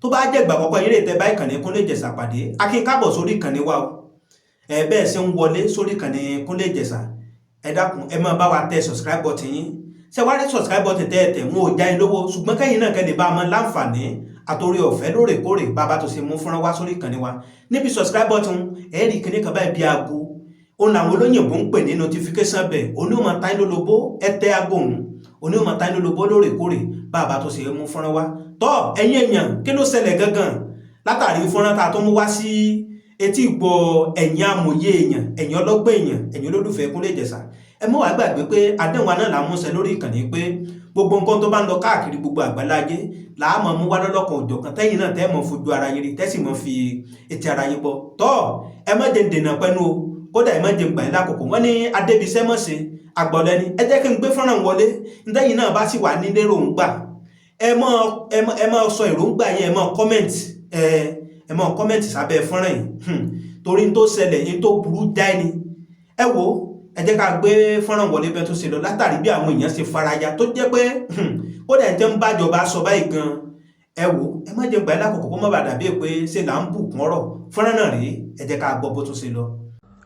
Tó bá jẹ́ ìgbà àkọ́kọ́ eré tẹ bá ìkànnì Kúnlé Ìjẹ̀ṣà pàdé, a kí n káàbọ̀ sórí ìkànnì wa o. Ẹ bẹ́ẹ̀ ṣe ń wọlé sórí ìkànnì Kúnlé Ìjẹ̀ṣà, ẹ dákun, ẹ máa bá wa tẹ subscribe button yín. Ṣé wàá rí subscribe button tẹ́ ẹ tẹ̀, wọn ò já yín lówó, ṣùgbọ́n kẹ́yìn náà kẹ́ lè bá a mọ láǹfààní àtòrí ọ̀fẹ́ lóòrèkóòrè bàbá tó ṣe mú fúnra wá sórí ìkànnì wa. Níbi subscribe button, ẹ rí kíní kan báyìí bí aago, òun làwọn olóyìnbó ń pè ní notification bell. Òní ò máa ta yín lólobó. Ẹ tẹ aago òun, òní ò máa ta yín lólobó lóòrèkóòrè bàbá tó ṣe mú fúnra wá. Tọ́ ẹ̀yin èèyàn, kí ló ṣẹlẹ̀ gangan látàrí fúnra tá a tó mú wá sí etí ìgbọ́ ẹ̀yin amòye èèyàn, ẹ̀yin ọlọ́gbọ́n èèyàn, ẹ̀yin olólùfẹ́ Kúnlé Ìjẹ̀ṣà? Ẹ mọ́ wàá gbàgbé pé àdéhùn wa náà là ń múṣẹ lórí ìkànnì, pé gbogbo nǹkan tó bá ń lọ káàkiri gbogbo àgbáláyé là á mọ̀ mú wá lọ́lọ́kan òjọ̀kan, tẹ́yìn náà tẹ́ mọ̀ fojú ara yín rí, tẹ́sì mọ̀ fi etí ara yín gbọ́. Tọ́ ẹ má jẹ́ dènà pẹ́nu o, kódà ẹ má jẹ́ gbà yín lákòókò. Wọ́n ní adébísẹ́ mọ̀ sí àgbọ̀lẹ́ni. Ẹ jẹ́ kí n gbé fọ́nrán wọlé. Ntẹ́yìn náà bá sì wà ní léròǹgbà, ẹ mọ́ sọ èròǹgbà yẹn, ẹ mọ́ comment, ẹ mọ́ comment sábẹ́ fọ́nrán yìí, torí n tó ṣẹlẹ̀ yín tó burú jáì ni. Ẹ wo, ẹ jẹ́ ká gbé fọ́nrán wọlé bẹ́ẹ̀ tó ṣe lọ, látàrí bí àwọn èèyàn ṣe faraya, tó jẹ́ pé kódà ẹ̀ jẹ́ ń bájọba sọ báyìí gan. Ẹ wo, ẹ má jẹ́ gbà lákòókò, kó má bàa dàbí pé ṣe là ń bùkún ọ̀rọ̀. Fọ́nrán náà rèé, ẹ jẹ́ ká gbọ́ bó tó ṣe lọ.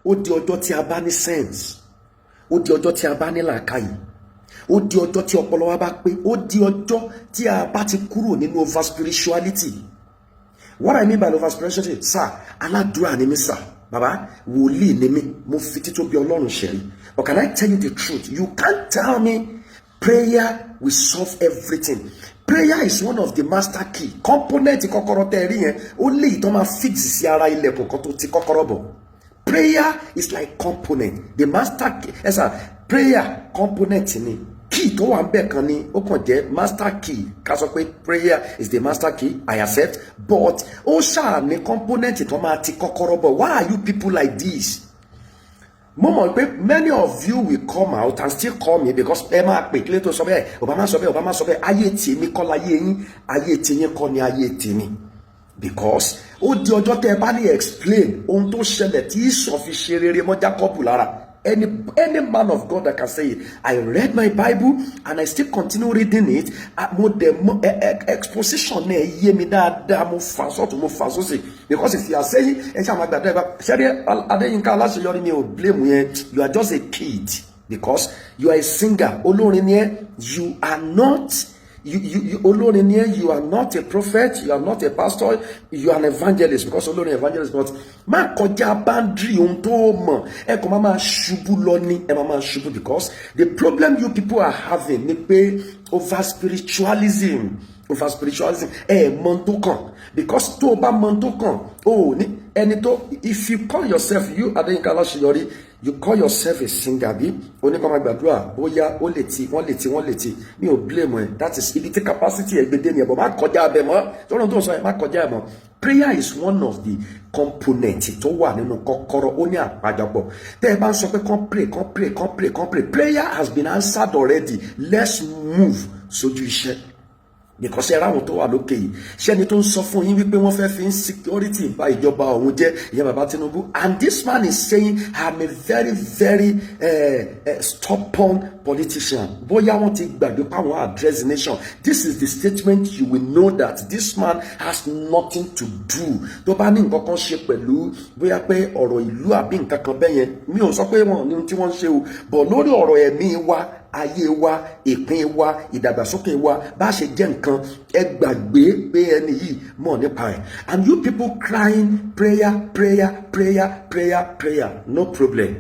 Ó di ọjọ́ tí a bá ní sense, ó di ọjọ́ tí a bá ní làákàyè, ó di ọjọ́ tí ọpọlọ wa bá pé, ó di ọjọ́ tí a bá ti kúrò nínú over spirituality. What I mean by over spirituality, sir, aládùúrà ni mí, sir, bàbá wòlíì ni mí, mo fi títóbi Ọlọ́run ṣẹ̀rí. But can I tell you the truth? You can't tell me prayer will solve everything. Prayer is one of the master key component. Kọ́kọ́rọ́ tẹ́ ẹ rí yẹn, ó lè tó máa fix sí ara ilẹ̀kùn kan tó ti kọ́kọ́rọ́ bọ̀. Prayer is like component, the master key. Ẹ sà, prayer component ni, key tó wà ń bẹ̀ kan ni, ó kàn jẹ́ master key. Ká sọ pé prayer is the master key, I accept, but ó ṣáà ní component tó máa ti kọ́kọ́rọ́ bọ̀. Why are you people like this? Mo mọ̀ pé many of you will come out and still call me, because ẹ máa pè kílé tó sọ bẹ́ẹ̀, Obama sọ bẹ́ẹ̀, Obama sọ bẹ́ẹ̀. Ayé tèmi kọ́ láyé yín, ayé tiyín kọ́ ni ayé tèmi, because ó di ọjọ́ tẹ́ ẹ bá lè explain ohun tó ṣẹlẹ̀ tí Esau fi ṣe rere mọ́ Jacob lára. Any man of God that can say it. I read my Bible and I still continue reading it. Mo dẹ̀ mo exposition náà yé mi dáadáa. Mo fà sọ́tún, mo fà sósì, because if you are saying ẹ ṣe àwọn àgbàdo ẹ bá ṣẹ́rí Adéyínká Aláṣeyọrí, mi ò blame yẹn. You are just a kid, because you are a singer. Olórin ni ẹ. You are not you you you olórin ni ẹ. You are not a prophet, you are not a pastor, you are an evangelist, because olórin evangelist. But má kọjá boundary ohun tó mọ̀. Ẹ kò má máa ṣubú lọ ní, ẹ má máa ṣubú, because the problem you people are having ni pé over spiritualism, over spiritualism. Ẹ mọ̀ ohun tó kàn, because tó o bá mọ̀ ohun tó kàn o ò ní ẹni tó. If you call yourself, you Adéyínká Aláṣeyọrí, you call yourself a singer, bí oníkan máa gbàdúrà, bóyá ó lè ti wọ́n lè ti wọ́n lè ti, mi ò blame ẹ. That is ibi tí capacity ẹ gbé dé ni ẹ bọ̀. Má kọjá abẹ mọ́ tọ́lọ́run tó ń sọ ẹ, má kọjá ẹ mọ́. Prayer is one of the component tó wà nínú kọ́kọ́rọ́. Ó ní àpàjọpọ̀. Tẹ́ ẹ bá ń sọ pé kàn pray, kàn pray, kàn pray, kàn pray, prayer has been answered already. Let's move sójú iṣẹ́, because ẹ ráwọn tó wà lókè yìí, ṣẹ́ni tó ń sọ fún yín wípé wọ́n fẹ́ fi insecurity bà ìjọba ọ̀hún jẹ́, ìyẹn bàbá Tinubu. And this man is saying, "I'm a very very stubborn politician." Bóyá wọ́n ti gbàgbé páwọn address the nation. This is the statement. You will know that this man has nothing to do. Tó bá ní nǹkan kan ṣe pẹ̀lú bóyá pé ọ̀rọ̀ ìlú àbí nǹkan kan bẹ́yẹn, mi ò sọ pé wọn ní ohun tí wọ́n ń ṣe o, but lórí ọ̀rọ̀ ẹ̀mí wa, ayé wa, ìpín wa, ìdàgbàsókè wa, bá ṣe jẹ́ nǹkan, ẹ gbàgbé pé ẹni yìí mọ̀ nípa ẹ̀. And you people crying prayer, prayer, prayer, prayer, prayer, no problem,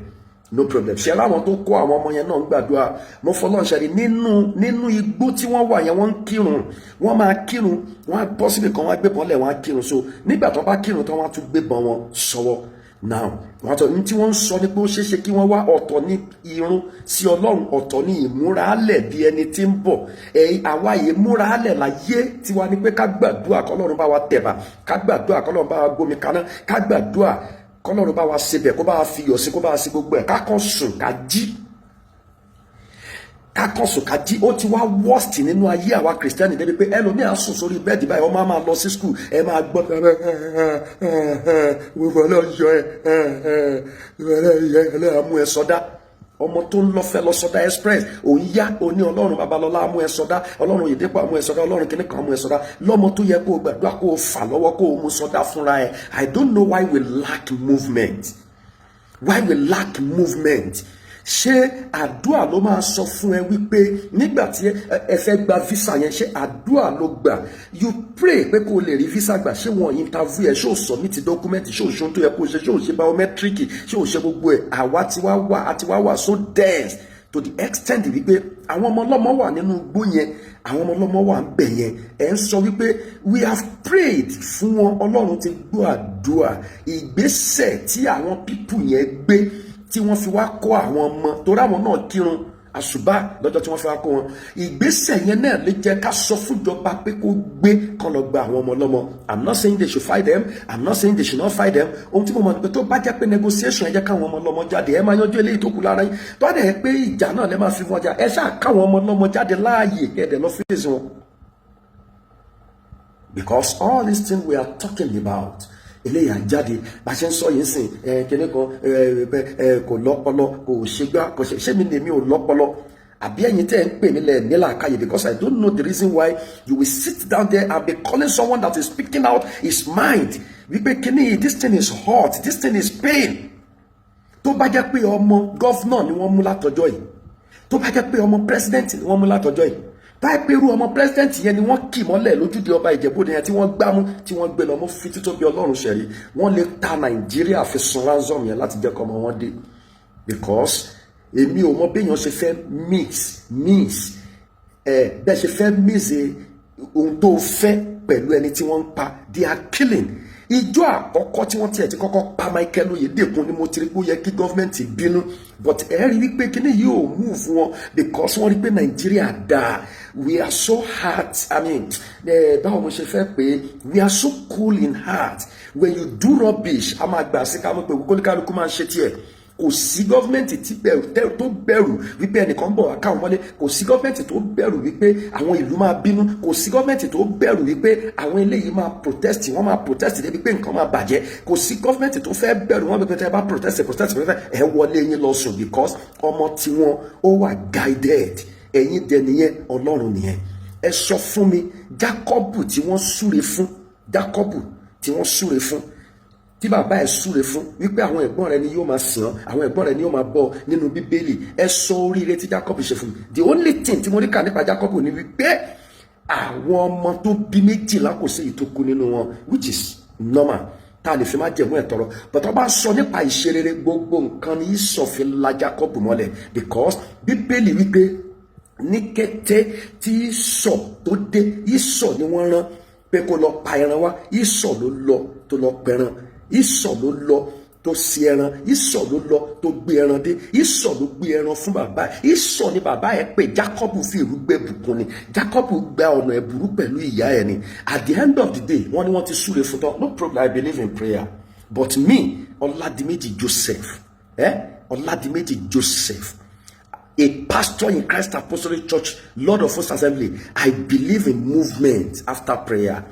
no problem. Ṣe láwọn tó kó àwọn ọmọ yẹn náà ń gbàdúrà? Mo fọlọ́n ṣẹlẹ̀ nínú igbó tí wọ́n wà yẹn, wọ́n ń kírun, wọ́n máa kírun, wọ́n á bọ́ síbi kan, wọ́n á gbébọn lẹ̀, wọ́n á kírun. So nígbà tó bá kírun tán, wọ́n á tún gbébọn wọn sọ́wọ́. Now, wọ́n tọ́ ní tí wọ́n ń sọ ni pé ó ṣeé ṣe kí wọ́n wá. Ọ̀tọ̀ ní irun sí Ọlọ́run, ọ̀tọ̀ ní ìmúralẹ̀ bí ẹni tí ń bọ̀. Ẹ̀ àwa ìmúralẹ̀ láyé tiwa ni pé ká gbàdúrà kọ́lọ́run bá wa tẹ̀bà, ká gbàdúrà kọ́lọ́run bá wa gbómi kaná, ká gbàdúrà kọ́lọ́run bá wa sebẹ̀, kó bá wa fi iyọ̀ sí, kó bá wa sí gbogbo ẹ̀, ká kàn sùn ká jí, ká kàn sùn ká jí. Ó ti wá worst nínú ayé àwa Kìrìsìtẹ́nì débi pé ẹlòmíì á sùn sórí bed báyìí, ọmọ á máa lọ sí school, ẹ máa gbọ́ gbogbo ọlọ́yọ ẹ, ọlọ́yọ ẹ, ọlọ́yọ mú ẹ sọdá. Ọmọ tó ń lọ fẹ́ lọ sọdá express, òun yá òní. Ọlọ́run Babalọ́lá amú ẹ sọdá, Ọlọ́run Oyèdépò amú ẹ sọdá, Ọlọ́run kìnnìkan kan amú ẹ sọdá. Lọ́mọ tó yẹ kó o gbàdúrà, kó o fà lọ́wọ́, kó o mú sọdá fúnra ẹ. I don't know why we lack movement, why we lack movement. Ṣé àdúà ló máa sọ fún ẹ wípé nígbà tí ẹ fẹ́ gba visa yẹn, ṣé àdúà ló gbà? You pray pé kó o lè rí visa gbà. Ṣé wọn interview ẹ? Ṣé o submit document? Ṣé o ṣe ohun tó yẹ kó o ṣe? Ṣé o ṣe biometric? Ṣé o ṣe gbogbo ẹ? Àwa ti wá wà, àti wá wà so dense to the extent wípé àwọn ọmọ ọlọ́mọ wà nínú igbó yẹn, àwọn ọmọ ọlọ́mọ wà ń bẹ̀ yẹn. Ẹ̀ ń sọ wípé we have prayed fún wọn, Ọlọ́run ti gbọ́ àdúrà. Ìgbésẹ̀ tí àwọn people yẹn gbé tí wọ́n fi wá kó àwọn ọmọ, torí àwọn náà kírun àṣùbà lọ́jọ́ tí wọ́n fi wá kó wọn, ìgbésẹ̀ yẹn náà lè jẹ́ ká sọ fúnjọba pé kó gbé kán lọ gba àwọn ọmọ ọlọ́mọ. I'm not saying they should fight them, I'm not saying they should not fight them. Ohun tí mo mọ̀ ní pé tó bá jẹ́ pé negotiation, ẹ jẹ́ káwọn ọmọ ọlọ́mọ jáde, ẹ máa yanjú eléyìí tó kù lára yín. Tó bá dẹ̀ pé ìjà náà lẹ máa fi wọn jà, ẹ ṣáà káwọn ọmọ ọlọ́mọ jáde láàyè, kẹ́ẹ̀dẹ̀ lọ fèsì wọn, because all these things we are talking about, eléyà jáde bá ṣe ń sọ yìí sìn ẹ, kíní kan ẹ, kò lọ́pọlọ, kò ṣe gbá, kò ṣe. Ṣé mi lèmi ò lọ́pọlọ, àbí ẹ̀yin tẹ́ ń pè mí lẹ̀ nílàákàyè? Because I don't know the reason why you will sit down there and be calling someone that is speaking out his mind wípé kíní, this thing is hot, this thing is pain. Tó bá jẹ́ pé ọmọ governor ni wọ́n mú látọjọ́ yìí, tó bá jẹ́ pé ọmọ president ni wọ́n mú látọjọ́ yìí, báyìí pé irú ọmọ president yẹn ni wọ́n kì mọ́lẹ̀ lójúde ọba Ìjẹ̀bú-Òde yẹn tí wọ́n gbámú, tí wọ́n gbé lọ, mú fi títóbi Ọlọ́run ṣẹ̀rí, wọ́n lè ta Nàìjíríà fi sun ransom yẹn láti jẹ́ kọ́ ọmọ wọn dé, because èmi ò mọ béèyàn ṣe fẹ́ mix ẹ, bẹ́ẹ̀ ṣe fẹ́ mix ohun tó fẹ́ pẹ̀lú ẹni tí wọ́n ń pa. They are killing. Ìjọ àkọ́kọ́ tí wọ́n tiẹ̀ ti kọ́kọ́ pa Michael Oyèdèkun ni mo ti rí pé ó yẹ kí government bínú, but ẹ rí wípé kíní yìí ò move wọn, because wọ́n rí pé Nàìjíríà dáa. We are so hard, I mean, báwo mo ṣe fẹ́ pé, we are so cool in heart. When you do rubbish, a máa gbà sí ká mọ̀ pé kólíkálukú máa ń ṣe tiẹ̀. Kò sí government tí bẹ̀rù tó bẹ̀rù wípé ẹnìkan bọ̀ wá káwọn mọ́lé. Kò sí government tó bẹ̀rù wípé àwọn ìlú máa bínú. Kò sí government tó bẹ̀rù wípé àwọn eléyìí máa protest, wọ́n máa protest débi pé nǹkan máa bàjẹ́. Kò sí government tó fẹ́ bẹ̀rù wọ́n bí pé tẹ́ bá protest, protest, protest, ẹ wọlé yín lọ sùn, because ọmọ tiwọn ó wà guided. Ẹ̀yin dẹ̀ nìyẹn, Ọlọ́run nìyẹn. Ẹ sọ fún mi, Jákọ́bù tí wọ́n súre fún, Jákọ́bù tí wọ́n súre fún, tí bàbá ẹ̀ súre fún wípé àwọn ẹ̀gbọ́n rẹ ni yóò máa sìn ọ́, àwọn ẹ̀gbọ́n rẹ ni yóò máa bọ́ nínú Bíbélì, ẹ sọ oríire tí Jacob ṣe fún mi. The only thing tí mo rí kà nípa Jacob ni wípé àwọn ọmọ tó bí 12, kò sí èyí tó kú nínú wọn, which is normal, tá a lè fi má jẹ̀mú ẹ̀ tọrọ. But tó bá sọ nípa ìṣerere, gbogbo nǹkan ni Ísọ̀ fi la Jacob mọ́lẹ̀, because Bíbélì wípé ní kété tí Ísọ̀ tó dé, Ísọ̀ ni wọ́n rán pé kó lọ pa ẹran wá. Ísọ̀ ló lọ tó lọ pẹran, Ísọ̀ ló lọ tó sí ẹran, Ísọ̀ ló lọ tó gbé ẹran dé, Ísọ̀ ló gbé ẹran fún bàbá ẹ̀. Ísọ̀ ni bàbá ẹ̀ pé Jákọ́bù fi ìrú gbé bùkún ni. Jákọ́bù gba ọ̀nà ẹ̀bùrú pẹ̀lú ìyá ẹ̀ ni. At the end of the day, wọ́n ní wọ́n ti súre fún tán. No problem, I believe in prayer, but me, Ọládìméjì Joseph, Ọládìméjì Joseph, a pastor in Christ Apostolic Church, Lord of Hosts Assembly, I believe in movement after prayer.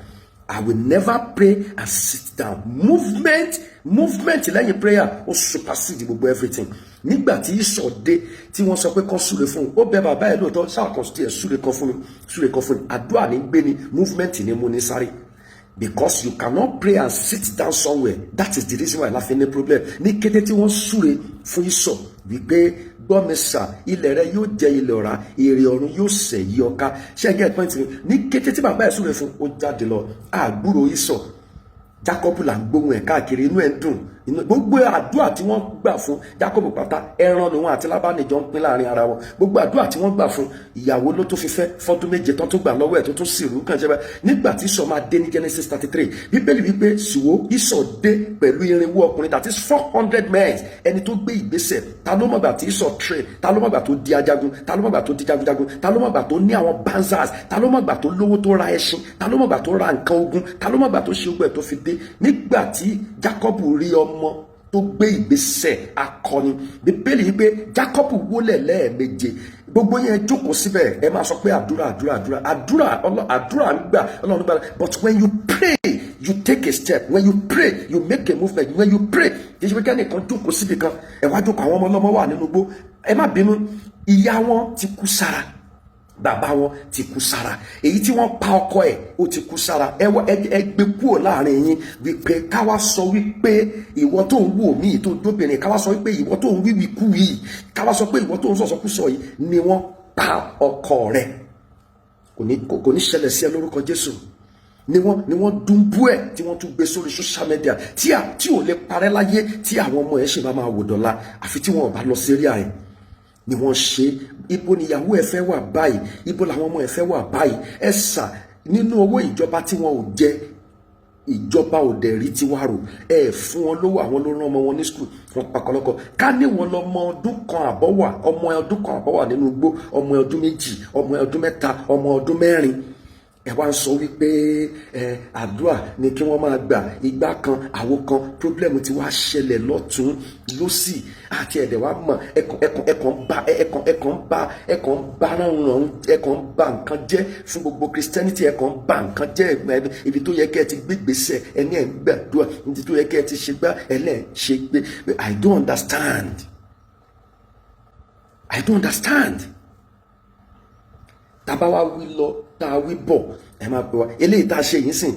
I will never pray and sit down. Movement, movement lẹ́yìn prayer, ó supersede gbogbo everything. Nígbà tí Ísọ̀ dé, tí wọ́n sọ pé kán súre fún un, ó bẹ bàbá ẹ̀ lóòótọ́, sáà kan sí ẹ̀, súre kan fún mi, súre kan fún mi. Àdúrà ní gbé ni, movement ní mú ní sáré, because you cannot pray and sit down somewhere. That is the reason why la fi ní problem. Ní kété tí wọ́n súre fún Ísọ̀ wípé, "Gbọ́ mi sà, ilẹ̀ rẹ yóò jẹ ilẹ̀ ọ̀rá, èrè ọ̀run yóò sẹ̀ yí ọ ká." Ṣé ẹ get point mi? Ní kété tí bàbá ẹ̀ súre fún, ó jáde lọ, àgbúrò Ísọ̀. Jacob là ń gbóhùn ẹ̀ káàkiri, inú ẹ̀ ń dùn. Gbogbo àdúrà tí wọ́n gbà fún Jacob pátá, ẹran lòun àti Lábánì jọ ń pín láàrin ara wọn. Gbogbo àdúrà tí wọ́n gbà fún, ìyàwó ló tó fi fẹ́ fọ́dún 7 tán tó gbà lọ́wọ́ ẹ̀, tó tún sì rú kàn ṣe báyìí. Nígbà tí Ísọ̀ máa dé ní Genesis 33, Bíbélì wípé ṣùwó Ísọ̀ dé pẹ̀lú 400 ọkùnrin, that is 400 men. Ẹni tó gbé ìgbésẹ̀, ta ló mọ̀gbà tí Ísọ̀ train? Ta ló mọ̀gbà tó di ajagun? Ta ló mọ̀gbà tó di jagunjagun? Ta ló mọ̀gbà tó ní àwọn banzas? Ta ló mọ̀gbà tó lówó tó ra ẹṣin? Ta ló mọ̀gbà tó ra nǹkan ogun? Ta ló mọ̀gbà tó ṣe ogun ẹ̀ tó fi dé? Nígbà tí Jacob rí ọmọ tó gbé ìgbésẹ̀ akọni, Bíbélì yìí pé Jacob wólẹ̀ lẹ́ẹ̀méje. Gbogbo yẹn jókòó síbẹ̀, ẹ máa sọ pé àdúrà, àdúrà, àdúrà, àdúrà, àdúrà ń gbà, Ọlọ́run gbà. But when you pray, you take a step. When you pray, you make a movement. When you pray, kì í ṣe pé kẹ́nìkan jókòó síbi kan, ẹ wá jókòó, àwọn ọmọ ọlọ́mọ wà nínú igbó. Ẹ má bínú, ìyá wọn ti kú sára, bàbá wọn ti kú sára, èyí tí wọ́n pa ọkọ ẹ̀, ó ti kú sára. Ẹ wọ ẹ gbé kúrò láàrin yín wípé káwá sọ wípé ìwọ tó ń wò mí, tó dóbìnrin, káwá sọ wípé ìwọ tó ń wíwí kú yìí, káwá sọ pé ìwọ tó ń sọ̀sọ́kúsọ yìí ni wọ́n pa ọkọ rẹ̀. Kò ní ṣẹlẹ̀ sí ẹ lórúkọ Jésù. Ni wọ́n dúnbú ẹ̀ tí wọ́n tún gbé sórí social media tí a tí ò lè parẹ́ láyé, tí àwọn ọmọ ẹ̀ ṣì máa máa wò dọ̀la, àfi tí wọn ò bá lọ sí rí àyè ni wọ́n ṣe. Ibo níyàwó ẹ fẹ́ wà báyìí? Ibo làwọn ọmọ ẹ fẹ́ wà báyìí? Ẹ sà, nínú owó ìjọba tí wọn ò jẹ, ìjọba ò dẹ̀ rí tiwa rò. Ẹ fún wọn lówó, àwọn ló rán ọmọ wọn ní school, wọn pakọlọkọ. Ká ní wọn lọmọ ọdún 1.5 wà, ọmọ ọdún 1.5 wà nínú igbó, ọmọ ọdún 2, ọmọ ọdún 3, ọmọ ọdún 4, ẹ wá ń sọ wípé ẹ àdúrà ni kí wọ́n máa gbà, ìgbà kan, àwo kan. Problem ti wá ṣẹlẹ̀ lọ́tún lọ́sì àti ẹ̀dẹ̀ wa mọ̀. Ẹ̀kàn ẹ̀kàn ẹ̀kàn bá ẹ̀kàn ẹ̀kàn bá ẹ̀kàn bá ránran, ẹ̀kàn bá nǹkan jẹ́ fún gbogbo Christianity, ẹ̀kàn bá nǹkan jẹ́. Ibi tó yẹ kẹ́ ẹ ti gbé gbèsè, ẹni ẹ̀ ń gbàdúrà, ibi tó yẹ kẹ́ ẹ ti ṣe gbá, ẹlẹ́ ṣe gbé. I don't understand, I don't understand. Tá bá wá wí lọ, tá a wí bọ̀, ẹ máa pè wá. Eléyìí tá a ṣe yìí sìn,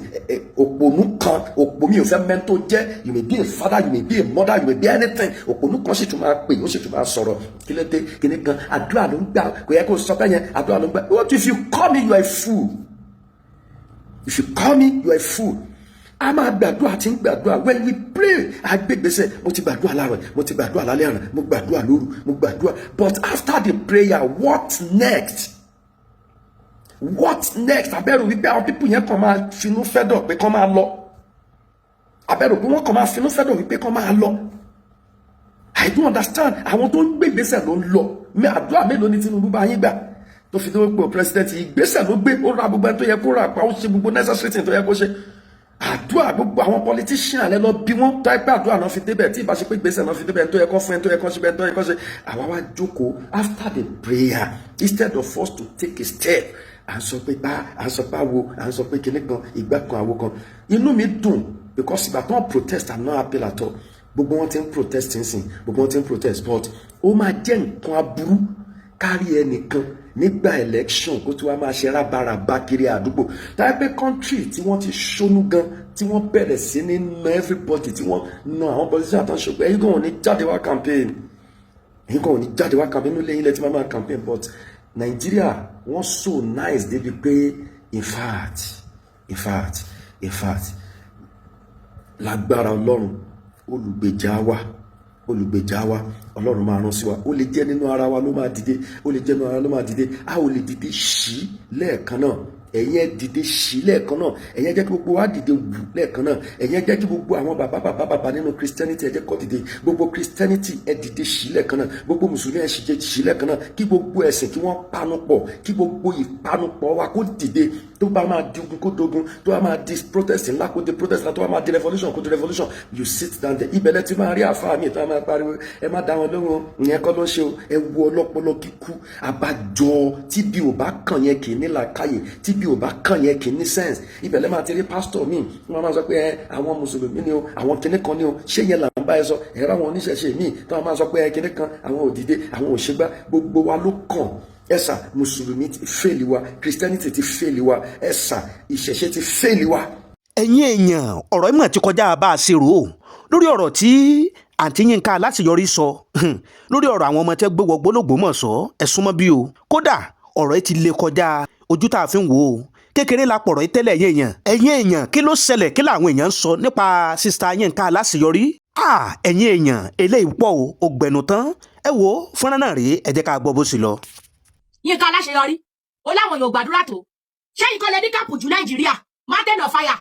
òpònú kan, òpó mi ò fẹ́ mẹ́ńtò jẹ́. You may be a father, you may be a mother, you may be anything. Òpònú kan sì tún máa pè, ó sì tún máa sọ̀rọ̀. Kí ló dé? Kíní kan, àdúrà ló ń gbà, kò yẹ kó sọ bẹ́ẹ̀ yẹn, àdúrà ló ń gbà. What if you call me, you are a fool. If you call me, you are a fool. A máa gbàdúrà tí ń gbàdúrà. When we pray, agbègbèsè. Mo ti gbàdúrà láàárọ̀, mo ti gbàdúrà lálẹ́ àná, mo gbàdúrà lóru, mo gbàdúrà, but after the prayer, what next? What next? Abẹ́rù wípé àwọn people yẹn kàn máa finú fẹ́dọ̀ pé kàn máa lọ. Abẹ́rù pé wọ́n kàn máa finú fẹ́dọ̀ wípé kàn máa lọ. I don't understand. Àwọn tó ń gbé ìgbésẹ̀ ló ń lọ. Àdúrà mélòó ni Tinubu bá yín gbà tó fi tó pé president? Ìgbésẹ̀ ló gbé. Ó ra gbogbo ẹni tó yẹ kó rà pa, ó ṣe gbogbo necessary thing tó yẹ kó ṣe. Àdúrà, gbogbo àwọn politician lẹ lọ bí wọn tó ẹgbẹ́, àdúrà náà fi débẹ̀. Tí ìbá ṣe pé ìgbésẹ̀ náà fi débẹ̀, ẹni tó yẹ kó fún, ẹni tó yẹ kó ṣe, ẹni tó yẹ kó ṣe. Àwa wá jókòó after the prayer, instead of us to take a step, à ń sọ pé bá à ń sọ pé àwo, à ń sọ pé kinní kan, ìgbà kan, àwo kan. Inú mi dùn because ìgbà tó ń protest, I'm not happy at all. Gbogbo wọn ti ń protest nsìn, gbogbo wọn ti ń protest, but ó máa jẹ́ nǹkan aburú kárí ẹnìkan nígbà election kó tí wàá máa ṣe rábàràbà kiri àdúgbò. Táyà pé country tí wọ́n ti ṣónú gan, tí wọ́n bẹ̀rẹ̀ sí ní na everybody, tí wọ́n na àwọn politician tó ń ṣe pé ẹ̀yin kan ò ní jáde wá campaign, ẹ̀yin kan ò ní jáde wá campaign nílé ilẹ̀ tí wọ́n máa campaign. But Nàìjíríà, wọ́n so nice débi pé in fact, lágbára Ọlọ́run, olùgbèjà wa, olùgbèjà wa, Ọlọ́run máa rán sí wa. Ó lè jẹ́ nínú ara wa ló máa dìde, ó lè jẹ́ nínú ara ló máa dìde. A ò lè dìde sí lẹ́ẹ̀kan náà. Ẹ̀yin ẹ dìde sí lẹ́ẹ̀kan náà. Ẹ̀yin ẹ jẹ́ kí gbogbo wa dìde wù lẹ́ẹ̀kan náà. Ẹ̀yin ẹ jẹ́ kí gbogbo àwọn bàbá bàbá bàbá nínú Christianity, ẹ jẹ́ kó dìde. Gbogbo Christianity, ẹ dìde sí lẹ́ẹ̀kan náà. Gbogbo mùsùlùmí, ẹ sì jẹ́ sí lẹ́ẹ̀kan náà. Kí gbogbo ẹ̀sìn kí wọ́n panupọ̀, kí gbogbo ìpanupọ̀ wa kó dìde. Tó bá máa di ogun, kó dogun. Tó bá máa di protest ńlá, kó di protest ńlá. Tó bá máa di revolution, kó di revolution. You sit down there, ibẹ̀lẹ̀ tí máa rí àfáà mi tó máa pariwo, "Ẹ má dá wọn lóhùn, ìyẹn kọ́ ló ń ṣe o." Ẹ wo ọlọ́pọlọ kíkú àbájọ tí bí ò bá kàn yẹn kì í ní làákàyè, tí bí ò bá kàn yẹn kì í ní sense. Ibẹ̀lẹ̀ máa ti rí pásítọ̀ míì, wọ́n máa sọ pé ẹ àwọn mùsùlùmí ni o, àwọn kinní kan ni o. Ṣé yẹn là ń bá ẹ sọ? Ẹ̀rọ àwọn oníṣẹ̀ṣe míì tó máa sọ pé ẹ kinní kan, àwọn òdìdé, àwọn òṣègbà. Gbogbo wa ló kàn. Ẹ̀sà, mùsùlùmí ti fail wa, Christianity ti fail wa, ẹ̀sà, ìṣẹ̀ṣe ti fail wa. Ẹ̀yin èèyàn, ọ̀rọ̀ ìmọ̀ ti kọjá bá a ṣe rò ó lórí ọ̀rọ̀ tí àǹtí Yínká Aláṣeyọrí sọ lórí ọ̀rọ̀ àwọn ọmọ tẹ́ gbé wọgbó l'Ógbómọ̀ṣọ́. Ẹ súnmọ́ bí o, kódà ọ̀rọ̀ yìí ti le kọjá ojú tá a fi ń wò ó. Kékeré la pọ̀rọ̀ yìí tẹ́lẹ̀. Ẹ̀yin èèyàn, ẹ̀yin èèyàn, kí ló ṣẹlẹ̀? Kí làwọn èèyàn ń sọ nípa sister Yínká Aláṣeyọrí? Ẹ̀yin èèyàn, eléyìí pọ̀ o, ó gbẹnu tán. Ẹ wo fọ́nrán náà rèé, ẹ jẹ́ ká gbọ́ bó ṣe lọ. Yínká Aláṣeyọrí ó láwọn èèyàn gbàdúrà tó ṣé ìkọlẹ̀ ní camp jù Nàìjíríà, mountain of fire.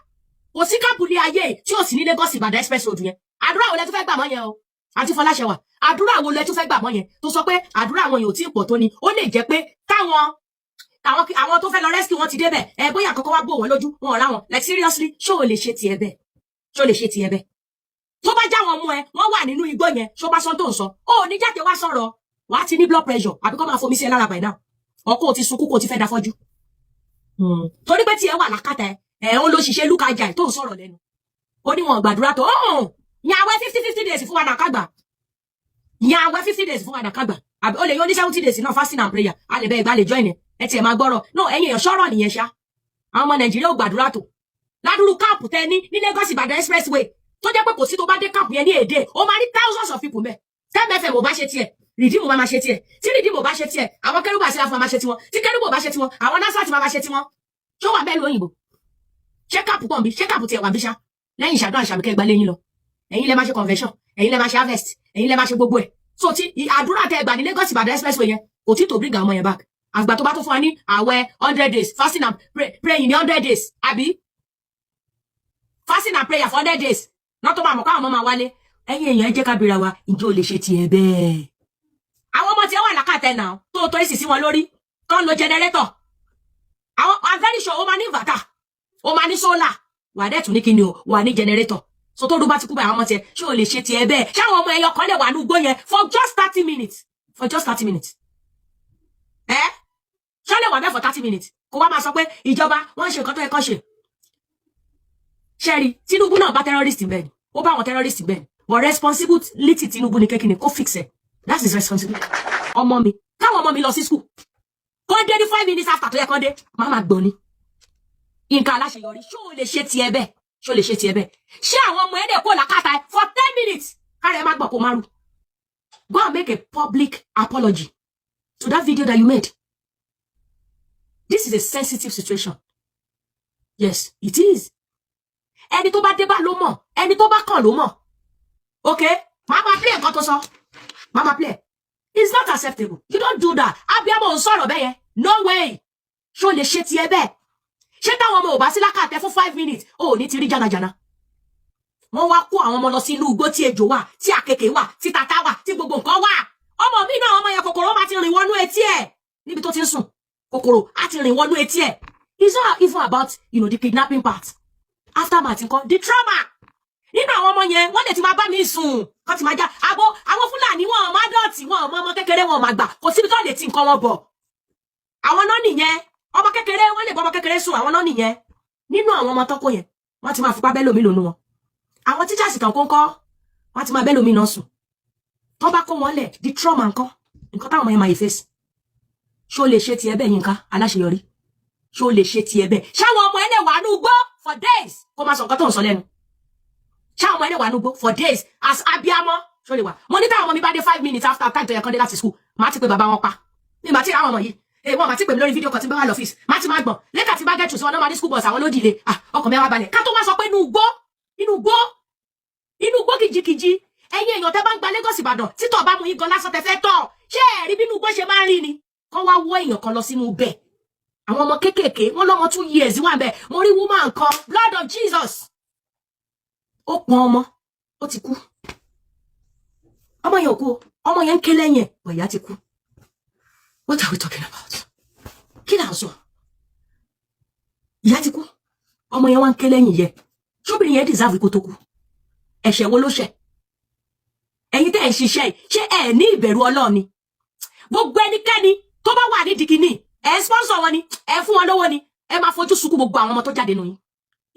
Kò sí camp ní ayé tí ò sí ní Lagos Ìbàdàn express road yẹn. Àdúrà wo lẹ tún fẹ́ gbà mọ́ yẹn o, àti Fọláṣẹwà? Àdúrà wo lẹ tún fẹ́ gbà mọ́ yẹn tó sọ pé àdúrà àwọn èèyàn ò tí ì pọ̀ tó ni? Ó lè jẹ́ pé táwọn àwọn tó fẹ́ lọ rescue wọn ti débẹ̀ ẹ, bóyá àkọ́kọ́ wá bò wọ́n lójú wọn ọ̀rá wọn. Like seriously, ṣó o lè ṣe tiẹ̀ bẹ́ẹ̀? Ṣó o lè ṣe tiẹ̀ bẹ́ẹ̀? Tó bá já wọn mú ẹ, wọ́n wà nínú igbó yẹn, ṣó bá sọ tó ń sọ, ó ní jáde wá sọ̀rọ̀, wàá ti ní blood pressure àbí kó máa fomi sí ẹ lára by now, ọkọ ò ti sunkún, kó o ti fẹ́ dáfọ́jú, torí pé tiẹ̀ wà lákàtà ẹ. Ẹ̀ ń lọ ṣiṣẹ́ lúkàjà tó ń sọ̀rọ̀ lẹ́nu. Ó ní wọn gbàdúrà tó ọ̀hún. Yan àwẹ̀ 50 50 days fún wa náà kágbà. Yan àwẹ̀ 50 days fún wa náà kágbà. Àbí ó lè yan ní 70 days náà, fasting and prayer. A lè bẹ́ẹ̀ gbà lè join ẹ̀. Ẹ tiẹ̀ máa gbọ́rọ̀. No, ẹ̀yin èèyàn, sọ̀rọ̀ nìyẹn ṣá. Àwọn ọmọ Nàìjíríà ò gbàdúrà tó. Ládùúrú camp tẹ ní ní Lagos Ìbàdàn Expressway, tó jẹ́ pé kò sí, tó bá dé camp yẹn ní èdè, ó máa rí thousands of people mẹ́. Tẹ́mẹ̀fẹ̀ mo bá ṣe tiẹ̀, Redeem máa ṣe tiẹ̀. Tí Redeem bá ṣe tiẹ̀, àwọn Kérúbù àti Séráfù máa ṣe tiwọn. Tí Kérúbù bá ṣe tiwọn, àwọn Násàtì máa ṣe tiwọn. Ṣó wà bẹ́ẹ̀ lóyìnbó? Ṣé camp pọ̀ nbí? Ṣé camp tiẹ̀ wà bí ṣá? Lẹ́yìn ìṣàdó àṣàmì kẹ́ gbalẹ̀ yín lọ. Ẹ̀yin lẹ máa ṣe convention, ẹ̀yin lẹ máa ṣe harvest, ẹ̀yin lẹ máa ṣe gbogbo ẹ̀. So tí àdúrà tẹ gbà ní Lagos Ìbàdàn Expressway yẹn kò tí tó bring àwọn ọmọ yẹn back. Àgbà tó bá tó fún wa ní àwẹ̀ 100 days, fasting and praying ní 100 days, àbí fasting and prayer for 100 days náà, tó máa mọ̀ káwọn ọmọ máa wálé. Ẹ̀yin èèyàn, ẹ jẹ́ ká bèèrè wa, ǹjẹ́ o lè ṣe tiẹ̀ bẹ́ẹ̀? Àwọn ọmọ tí ó wà lákàtẹ̀ náà tó tó èsì sí wọn lórí, tó ń lo generator, àwọn, I'm very sure ó máa ní inverter, ó máa ní solar, wà á dẹ̀ tún ní kíni o, wà ní generator. So tó dúbá ti kú bá àwọn ọmọ tiẹ̀, ṣé o lè ṣe tiẹ̀ bẹ́ẹ̀? Ṣé àwọn ọmọ ẹyọ kan lè wà ní ugbó yẹn for just 30 minutes? For just 30 minutes, ẹ ṣé lè wà bẹ́ẹ̀ for 30 minutes? Kó wá máa sọ pé ìjọba wọ́n ń ṣe nǹkan tó yẹ kán ṣe. Ṣẹ́rí, Tinubu náà bá terrorist bẹ́ẹ̀ ni, ó bá àwọn terrorist bẹ́ẹ̀ ni, but responsibility Tinubu ni kékeré kó fix ẹ̀. That's his responsibility. Ọmọ mi, káwọn ọmọ mi lọ sí school, kó dé ní 5 minutes after tó yẹ kán dé, má máa gbọ́n ni. Nǹkan aláṣeyọrí, ṣó o lè ṣe tiẹ̀ bẹ́ẹ̀? Ṣó o lè ṣe tiẹ̀ bẹ́ẹ̀? Ṣé àwọn ọmọ ẹ̀ dẹ̀ kó làkàtà ẹ̀ for 10 minutes, kára ẹ má gbọ̀, kó má rù? Go and make a public apology to that video that you made. This is a sensitive situation. Yes, it is. Ẹni tó bá dé bá ló mọ̀, ẹni tó bá kàn ló mọ̀. Okay, màá máa play nǹkan tó sọ, màá máa play. It's not acceptable. You don't do that. Abiyamọ ò ń sọ̀rọ̀ bẹ́ẹ̀ yẹn. No way. Ṣó lè ṣe tiẹ̀ bẹ́ẹ̀? Ṣé táwọn ọmọ ò bá sí lákàtẹ́ fún 5 minutes, ò ní ti rí jánajàna? Wọ́n wá kó àwọn ọmọ lọ sí inú igbó tí ejò wà, tí àkekèé wà, tí tata wà, tí gbogbo nǹkan wà. Ọmọ mi náà, ọmọ yẹn, kòkòrò máa ti rìn wọnú etí ẹ̀ níbi tó ti ń sùn. Kòkòrò á ti rìn wọnú etí ẹ̀. It's not even about the kidnapping part, aftermath nǹkan, the trauma nínú àwọn ọmọ yẹn. Wọ́n lè ti máa bá mi sùn, kọ́ ti máa já abo. Àwọn Fúlàní, wọn ò má dọ̀tí, wọn ò mọ ọmọ kékeré, wọn ò má gbà. Kò síbi tó lè ti nǹkan wọn bọ̀. Àwọn náà nìyẹn. Ọmọ kékeré, wọ́n lè bọ́ ọmọ kékeré sùn. Àwọn náà nìyẹn. Nínú àwọn ọmọ tọ́kọ yẹn, wọ́n ti máa fipá bẹ́ lómi lónú wọn. Àwọn teachers kan kó ń kọ́, wọ́n ti máa bẹ́ lómi náà sùn. Tó bá kó wọn lẹ̀, the trauma, nǹkan nǹkan táwọn ọmọ yẹn máa yìí face. Ṣó lè ṣe tiẹ̀ bẹ́ẹ̀, Yínká Aláṣeyọrí? Ṣó lè ṣe tiẹ̀ bẹ́ẹ̀? Ṣáwọn ọmọ ẹ lè wà ní ugbó for days, kó máa sọ nǹkan tó ń sọ lẹ́nu? Ṣáwọn ọmọ ẹ lè wà ní ugbó for days as abiamọ? Ṣó lè wà? Mo ní táwọn ọmọ mi bá dé 5 minutes after time tó yẹ kán dé láti school, màá ti pe bàbá wọn pa. Mi màá ti ra àwọn ọmọ yìí, èèwọ̀n màá ti pè mí lórí fídíò kan tí bá wà lọ́fíìsì, màá ti máa gbọ̀n lẹ́tà tí bá get through sí wọn náà, máa ní school bus àwọn ló dìde. Ah, ọkàn mi á wá balẹ̀. Ká tó wá sọ pé inú igbó, inú igbó, inú igbó kìjikìji. Ẹ̀yin èèyàn tẹ́ bá ń gba Lagos Ìbàdàn, títọ̀ bá mú yín gan lásán, tẹ́ fẹ́ tọ̀, ṣé ẹ̀rí bínú igbó ṣe máa ń rí ni? Kán wá wọ́ èèyàn kan lọ sínú bẹ́ẹ̀, àwọn ọmọ kéékèèké, wọ́n lọ́mọ 2 years wà bẹ́ẹ̀. Mo rí woman kan, blood of Jesus, ó pọn ọmọ, ó ti kú. Ọmọ yẹn ò kú o, ọmọ yẹn ń ké lẹ́yìn ẹ̀, bọ̀ ìyá ti kú. What are we talking about? Kí là ń sọ? Ìyá ti kú, ọmọ yẹn wá ń ké lẹ́yìn yẹ. Ṣóbìnrin yẹn deserve ikú tó kú? Ẹ̀ṣẹ̀ wo ló ṣẹ̀? Ẹ̀yin tẹ́ ẹ̀ ń ṣiṣẹ́ yìí, ṣé ẹ̀ ní ìbẹ̀rù Ọlọ́run ni? Gbogbo ẹnikẹ́ni tó bá wà nídìí kìíní, ẹ̀ sponsor wọn ni, ẹ̀ fún wọn lówó ni, ẹ máa fojú sunkún gbogbo àwọn ọmọ tó jáde nù yín.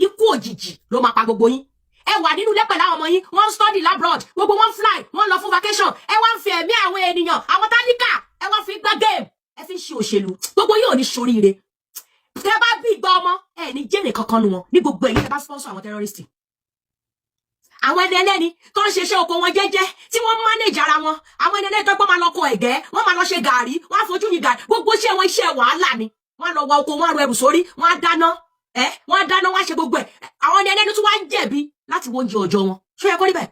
Ikú òjijì ló máa pa gbogbo yín. Ẹ wà nínú ilé pẹ̀lú àwọn ọmọ yín, wọ́n ń study labroad, gbogbo wọn fly, wọ́n lọ fún vacation. Ẹ wá ń fi ẹ̀mí àwọn ènìyàn, àwọn tálíkà, ẹ wá fi gbá game, ẹ fi ń ṣe òṣèlú. Gbogbo yóò ní ṣoríire. Tẹ bá bí ìgbà ọmọ, ẹ ní jèrè kankan nu wọn ní gbogbo ẹ̀yin tẹ bá sponsor àwọn terrorist. Àwọn ẹni ẹlẹ́ni tó ń ṣe iṣẹ́ oko wọn jẹ́jẹ́, tí wọ́n manage ara wọn, àwọn ẹni ẹlẹ́ni tó gbọ́ máa lọ kọ ẹ̀gẹ́, wọ́n máa lọ ṣe gàrí, wọ́n á fojú yin gàrí. Gbogbo iṣẹ́ wọn, iṣẹ́ wàhálà ni. Wọ́n á lọ wa oko, wọ́n á ro ẹrù sórí, wọ́n á dáná, ẹ wọ́n á dáná, wọ́n á ṣe gbogbo ẹ̀. Àwọn ẹni ẹlẹ́ni tí wọ́n á ń jẹ̀bi láti wo oúnjẹ ọjọ́ wọn. Ṣó yẹ kó rí bẹ́ẹ̀?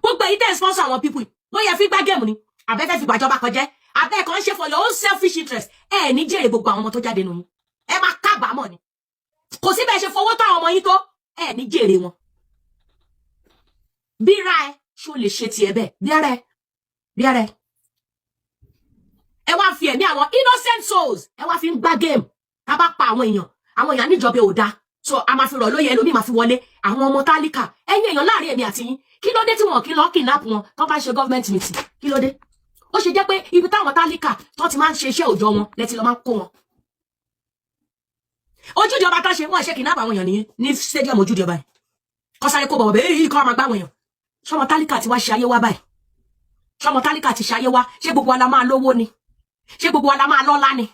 Gbogbo èyí tẹ́ ń sponsor àwọn people ló yẹ fi gbá game ni, àbẹ́fẹ́ fi gbàjọba kan jẹ́, abẹ́ kan ṣe for your own selfish interest, ẹ ní jèrè gbogbo àwọn ọmọ tó jáde nù yín. Ẹ máa kábàámọ̀ ni. Kò sí bẹ́ẹ̀ ṣe fowó tó àwọn ọmọ yín tó, ẹ ní jèrè wọn. Bíra ẹ, ṣó lè ṣe tiẹ̀ bẹ́ẹ̀? Bíra ẹ, bíra ẹ. Ẹ wá fi ẹ̀mí àwọn innocent souls, ẹ wá fi ń gbá game. Ká bá pa àwọn èèyàn, àwọn èèyàn níjọba ò dáa, so a máa fi rọ̀ lóye, ẹlòmíì máa fi wọlé. Àwọn ọmọ tálíkà, ẹ̀yin èèyàn, láàrin èmi àti yín, kí ló dé tí wọn kì í lọ kidnap wọn tó bá ń ṣe government meeting? Kí ló dé? Ó ṣe jẹ́ pé ibi táwọn tálíkà tó ti máa ń ṣe iṣẹ́ òòjọ́ wọn lẹ́tí lọ máa ń kó wọn? Ojúde Ọba tó ṣe, wọ́n ṣe kidnap àwọn èèyàn nìyẹn ní stadium Ojúde Ọba yìí, kọ́ sáré kó bọ̀bọ̀ bẹ́ẹ̀ yìí, kọ́ máa gbá àwọn èèyàn. Ṣọmọ tálíkà ti wá ṣe ayé wá báyìí? Ṣọmọ tálíkà ti ṣe ayé wá? Ṣé gbogbo wa la máa lówó ni? Ṣé gbogbo wa la máa lọ́lá ni?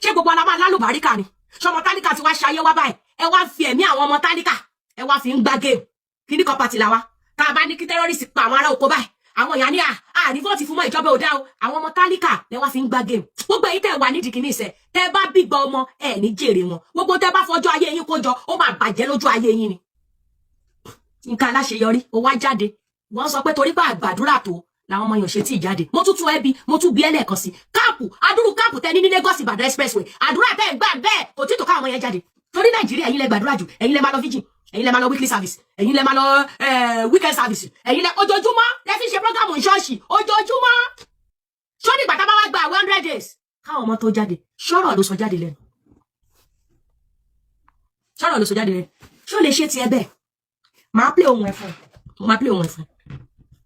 Ṣé gbogbo wa la máa lálùbáríkà ni? Ṣọmọ tálíkà ti wá ṣe ayé wá báyìí? Ẹ wá ń fi ẹ̀mí àwọn ọmọ tálíkà, ẹ wá fi ń gbá game. Kí ní kan party làwa tá a bá ní kí terrorist pa àwọn ará oko báyìí, àwọn èèyàn ní à ní vote fún mọ́, ìjọba ò dá o. Àwọn ọmọ tálíkà lẹ wá fi ń gbá game. Gbogbo èyí tẹ́ wà nídìí kìíní ìṣẹ́, tẹ́ bá bígbà ọmọ ẹ ní jèrè wọn. Gbogbo tẹ́ bá fọjọ́ ayé yín kó jọ, ó máa bàjẹ́ lójú ayé yín ni. Nǹkan aláṣeyọrí, ó wá jáde, wọ́n sọ pé torí pé àgbàdúrà tó làwọn ọmọ yàn ṣe tí ì jáde. Mo tún tún ẹbí, mo tún bí ẹlẹ́ẹ̀kan sí camp, adúrú camp tẹ ní ní Lagos Ìbàdàn Expressway, àdúrà tẹ́ ń gbà bẹ́ẹ̀ kò tí tó káwọn ọmọ yẹn jáde. Torí Nàìjíríà, ẹ̀yin lẹ gbàdúrà jù, ẹ̀yin lẹ máa lọ vigil, ẹ̀yin lẹ máa lọ weekly service, ẹ̀yin lẹ máa lọ weekend service, ẹ̀yin lẹ ojoojúmọ́ lẹ fi ṣe program ṣọ́ọ̀ṣì ojoojúmọ́. Ṣó nígbà tá a bá wá gba 100 days káwọn ọmọ tó jáde? Ṣọ́rọ̀ ló sọ jáde lẹ́nu, ṣọ́rọ̀ ló sọ jáde lẹ́nu. Ṣó lè ṣe tiẹ̀ bẹ́ẹ̀? Máa play ohun ẹ̀ fún ẹ, mo máa play ohun ẹ̀ fún ẹ.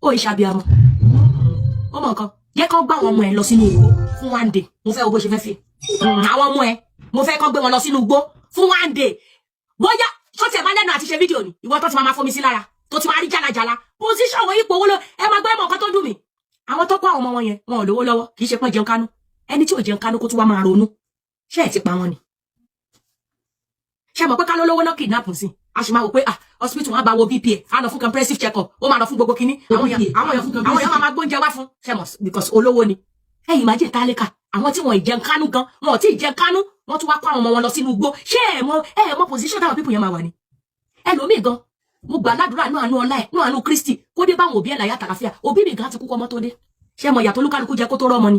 Ó ìṣàbíamọ, ó mọ nǹkan. Jẹ́ kán gbá àwọn ọmọ ẹ lọ sínú igbó fún one day. Mo fẹ́ wo bó ṣe fẹ́ fi àwọn ọmọ ẹ. Mo fẹ́ kán gbé wọn lọ sínú igbó fún one day, bóyá ṣó tiẹ̀ máa lẹ́nu àti ṣe fídíò ni. Ìwọ tó ti máa fomi sí lára, tó ti máa rí jálajàla position wo, ipò owó ló ẹ máa gbọ́. Ẹ̀mọ̀ nǹkan tó dùn mí, àwọn tó kó àwọn ọmọ wọn yẹn, wọn ò lówó lọ́wọ́. Kì í ṣe pọ́n jẹun kánú. Ẹni tí ò jẹun kánú kó tún wá máa ronú, ṣé ẹ̀ ti pa wọn ni? Ṣé mọ̀ pé ká ló lówó náà kidnap sí, a sì máa wò pé, ah, hospital wọn bá wo BP ẹ̀, á lọ fún comprehensive check up, ó máa lọ fún gbogbo kinní, àwọn èèyàn máa gbóúnjẹ wá fún. Ṣé mọ̀, because olówó ni. Ẹ imagine tálíkà, àwọn tí wọn ì jẹun kánú gan, wọn ò tí ì jẹun kánú, wọn tún wá kó àwọn ọmọ wọn lọ sínú igbó. Ṣé ẹ mọ̀ position táwọn people yẹn máa wà ní? Ẹlòmíì gan, mo gbà ládùúrà náà, àánú ọlá ẹ náà, àánú Kristi, kó dé báwọn òbí ẹ láyà tàlàfíà. Òbí mi gan ti kú kọ́mọ tó dé. Ṣé mọ̀ ìyàtọ̀ olúkálukú jẹ kó tó rọ́mọ ni?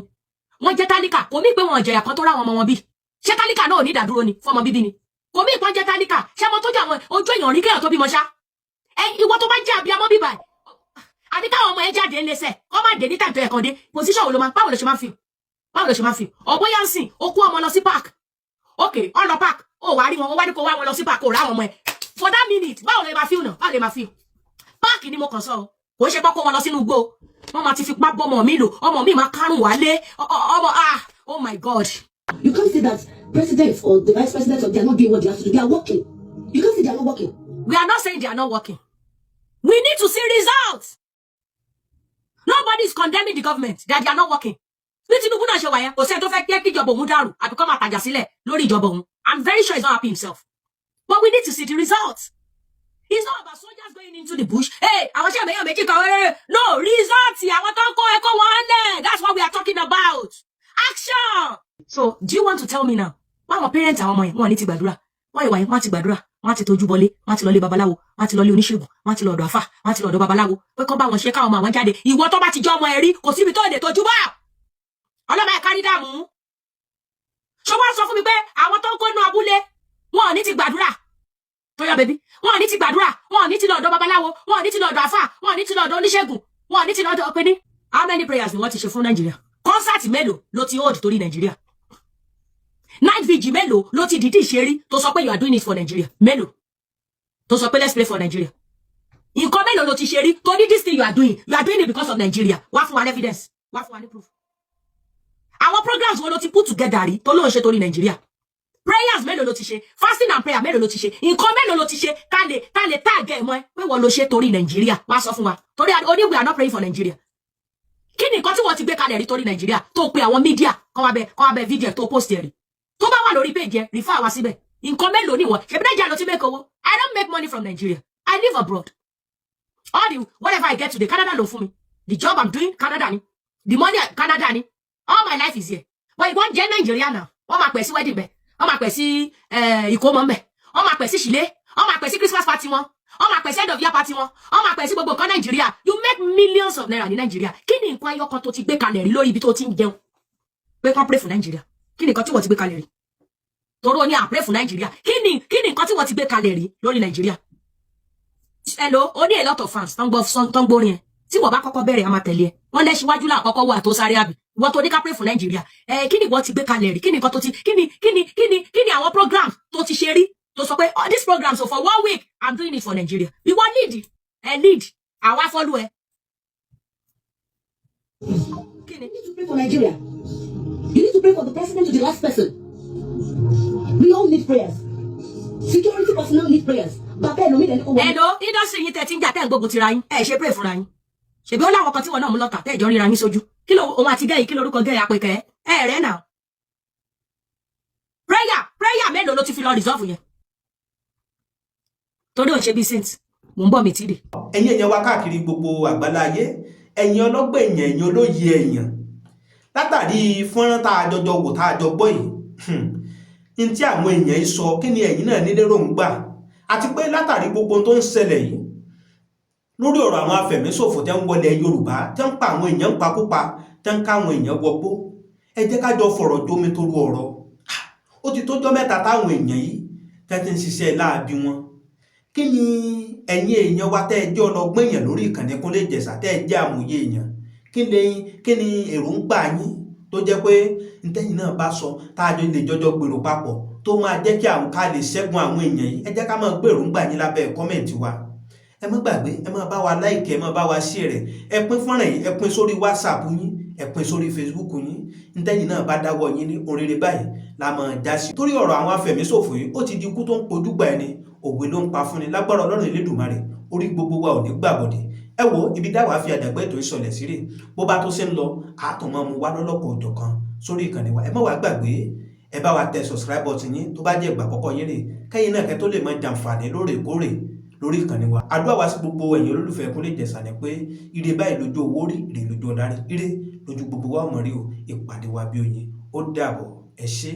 Wọ́n jẹ́ tálíkà, kò mí pé wọn jẹ̀yà kan tó ráwọn ọmọ wọn bí. Ṣé tálíkà náà ò ní ìdádúró ni fọmọ bíbí ni? Kò mí ìpọ́n jẹ́ tálíkà. Ṣé mo tó jẹ́ àwọn ojú èèyàn rí kéèyàn tó bímọ ṣá? Ẹ ìwọ tó bá jẹ́ àbíamọ bíbà àbí káwọn ọmọ ẹ jáde ńlẹsẹ̀ kọ́ má dé ní tàǹtọ̀ ẹ̀kan dé, position wo ló máa, báwo ló ṣe máa fi, báwo ló ṣe máa fi ọ̀bọ̀yà ń sìn? Ó kó ọmọ lọ sí park, ok, ọ lọ park, ó wá rí wọn, ó wá ní kó wá wọn lọ sí park, ó rá àwọn ọmọ ẹ for that minute, báwo ló máa feel náà? Báwo ló máa feel? Park ni mo kàn sọ o, kò ń ṣe pé kó wọn lọ sínú igbó. Wọn máa ti fipá bọ́mọ mi lò, ọmọ mi máa kárùn wálé ọmọ. Ah, oh my God. You can't say that presidents or the vice president or they are not doing what they have to do. They are working. You can't say they are not working. We are not saying they are not working. We need to see results. Nobody is condemning the government that they are not working. Bí Tinubu náà ṣe wà yẹn, kò sẹ́ni tó fẹ́ kí ìjọba òun dàrú àbí kó máa tàjà sílẹ̀ lórí ìjọba òun. I'm very sure he's not happy himself. But we need to see the results. It's not about soldiers going into the bush. Hey, àwọn ṣe àmẹ́yàn méjì kan. No, results. Àwọn tó ń kó ẹ̀kọ́ wọn lẹ̀. That's what we are talking about. Action. So, do you want to tell me now? Wọ́n àwọn parents àwọn ọmọ yẹn, wọ́n ní ti gbàdúrà. Wọ́n ìwà yẹn, wọ́n ti gbàdúrà. Wọ́n ti tójú bọlé, wọ́n ti lọlé babaláwo, wọ́n ti lọlé oníṣègùn, wọ́n ti lọ ọ̀dọ̀ àfà, wọ́n ti lọ ọ̀dọ̀ babaláwo. Pé kọ́ bá wọn ṣe káwọn ọmọ àwọn jáde. Ìwọ tó bá ti jọ́ ọmọ ẹ rí, kò síbi tó lè tójú bá. Ọlọ́mọ ẹ̀ kárí dààmú. Ṣé wọ́n sọ fún mi pé àwọn tó ń kó inú abúlé, wọn ò ní ti gbàdúrà? Tóyá bẹbí, wọn ò ní ti gbàdúrà, wọn ò ní ti lọ ọ̀dọ̀ babaláwo, wọn ò ní ti lọ ọ̀dọ̀ àfà, wọn ò ní ti lọ ọ̀dọ̀ oníṣègùn, wọn ò ní ti lọ ọ̀dọ̀ ọpẹni. How many prayers ni wọ́n ti ṣe fún Nàìjíríà? Concert mélòó ló ti hold torí Nàìjíríà? Night vigil mélòó ló ti dìídì ṣe rí tó sọ pé you are doing it for Nigeria? Mélòó tó sọ pé let's pray for Nigeria? Nǹkan mélòó ló ti ṣe rí tó ní this thing you are doing, you are doing it because of Nigeria? Wá fún wa ní evidence, wá fún wa ní proof. Àwọn programs wo ló ti put together rí tó lóun ṣe torí Nigeria? Prayers mélòó ló ti ṣe? Fasting and prayer mélòó ló ti ṣe? Nǹkan mélòó ló ti ṣe ká lè tag ẹ̀ mọ́ ẹ pé wọ́n ló ṣe torí Nàìjíríà? Wá sọ fún wa, torí oní we are not praying for Nigeria. Kí ni nǹkan tí wọ́n ti gbé kalẹ̀ rí torí Nàìjíríà, tó pe àwọn media kọ́ wá bẹ fídíò tó post ẹ̀ rí, tó bá wà lórí page ẹ, refer wá síbẹ̀? Nǹkan mélòó ni wọ́n ṣebí? Nàìjíríà ló ti make owó. I don't make money from Nigeria. I live abroad. All the whatever I get today, Canada ló fún mi. The job I'm doing, Canada ni. The money, Canada ni. All my life is here. But ìwọ́n jẹ́ Nàìjíríà náà, wọ́n máa pẹ̀ sí wedding bẹ̀, wọ́n máa pẹ̀ sí ìkómọ mbẹ̀, wọ́n máa pẹ̀ sí ṣìlé, wọ́n máa pẹ̀ sí Christmas party wọn, wọ́n máa pẹ̀ sí end of year party wọn, wọ́n máa pẹ̀ sí gbogbo nǹkan Nàìjíríà. You make millions of naira ní Nàìjíríà. Kí ni nǹkan ayọ́kan tó ti gbé kalẹ̀ rí lórí ibi tó ti ń jẹun pé kán pray fún Nàìjíríà? Kí ni nǹkan tí wọ́n ti gbé kalẹ̀ rí toró ní à pray fún Nàìjíríà? Kí ni nǹkan tí wọ́n ti gbé kalẹ̀ rí lórí Nàìjíríà? Hello, ó ní a lot of fans tó ń gbọ́, tó ń gbórin ẹ. Tí wọ́n bá kọ́kọ́ bẹ̀rẹ̀, a máa tẹ̀lé ẹ. Wọ́n lẹ́síwájú láàkọ́kọ́ wà tó sáré, àbí ìwọ tó ní ká pray fún Nàìjíríà ẹ? Kí ni ìwọ ti gbé kalẹ̀ rí? Kí ni nǹkan tó ti kí ni àwọn program tó ti ṣe rí tó sọ pé, oh, this program, so for one week I'm doing it for Nigeria? Ìwọ lead ẹ, lead, àwa follow ẹ. Kí ni? You need to pray for Nigeria. You need to pray for the president to the last person. We all need prayers. Security personnel need prayers. Bàbá ẹlòmíì lẹni kó wọlé. Ẹ̀lò industry yín tẹ̀ tí ń jà, tẹ́ ń gbógun tira yín, ẹ̀ ṣe pray fúnra yín. Ṣèbí ó láwọn kan tí wọn náà mú lọ́tà tẹ́ ìjọ ríra yín sójú. Kí ló òun àti gẹ́yì, kí lorúkọ gẹ́yì àpèkẹ́ ẹ̀ rẹ́ nà? Prayer, prayer mélòó ló ti fi lọ resolve yẹn? Torí òun ṣe bí saint, mò ń bọ̀ mí tìrì. Ẹ̀yin èèyàn wa káàkiri gbogbo àgbálá ayé, ẹ̀yin ọlọ́gbọ́n èèyàn, ẹ̀yin olóye èèyàn, látàrí fọ́nrán tá a jọjọ wò, tá a jọ gbọ́ yìí, n tí àwọn èèyàn yìí sọ, kí ni ẹ̀yin náà ní lérògbà? Àti pé látàrí gbogbo ohun tó ń ṣẹlẹ̀ yìí lórí ọ̀rọ̀ àwọn afẹ̀míṣòfò tẹ́ ń wọlé Yorùbá, tẹ́ ń pa àwọn èèyàn ń pakúpa, tẹ́ ń ká àwọn èèyàn wọgbó, ẹ jẹ́ ká jọ fọ̀rọ̀ jómi tó rú ọ̀rọ̀. Ó ti tójọ́ 3 táwọn èèyàn yìí tẹ́ ti ń ṣiṣẹ́ láabi wọn. Kí ni ẹ̀yin èèyàn wa tẹ́ ẹ jẹ́ ọlọ́gbọ́n èèyàn lórí ìkànnì Kúnlé Ìjẹ̀ṣà, tẹ́ ẹ jẹ́ àmọ̀ye èèyàn, kí ni èròǹgbà yín, tó jẹ́ pé ntẹ́yìn náà bá sọ, tá a lè jọjọ gbèrò papọ̀, tó máa jẹ́ kí àwọn ká lè ṣẹ́gun àwọn èèyàn yìí? Ẹ jẹ́ ká máa gbé èròǹgbà yín lábẹ́ comment wa. Ẹ má gbàgbé, ẹ má bá wa like, ẹ má bá wa share rẹ̀, ẹ pín fọ́nrán yìí, ẹ pín sórí WhatsApp yín, ẹ pín sórí Facebook yín. Ntẹ́yìn náà bá dáwọ́ yín ní oríire báyìí la máa já sí, torí ọ̀rọ̀ àwọn afẹ̀míṣòfò yìí, ó ti di ikú tó ń pojú gbà ẹni, òwe ló ń pa fúnni. Lágbára Ọlọ́run Elédùmarè, orí gbogbo wa ò ní gbàbọ̀dẹ̀. Ẹ wo ibi táwa fi àdàgbẹ́ ètò ìsọlẹ̀ sí rè. Bó bá tó ṣe ń lọ, àátọ̀ máa mú wá lọ́lọ́kọ̀ òjọ̀kan sórí ìkànnì wa. Ẹ má wàá gbàgbé, ẹ bá wa tẹ subscribe button yín tó bá jẹ́ ìgbà àkọ́kọ́ yín rè, kẹ́yìn náà kẹ́ tó lè máa jàǹfààní lóòrèkóòrè lórí ìkànnì wa. Àdúrà wa sí gbogbo ẹ̀yin olólùfẹ́ Kúnlé Ìjẹ̀ṣà ni pé ire báyìí lójú owó rí, ire lójú ọ̀la rí, ire lójú gbogbo wa ọmọ rí o. Ìpàdé wa bí oyin. Ó dàbọ̀, ẹ ṣé.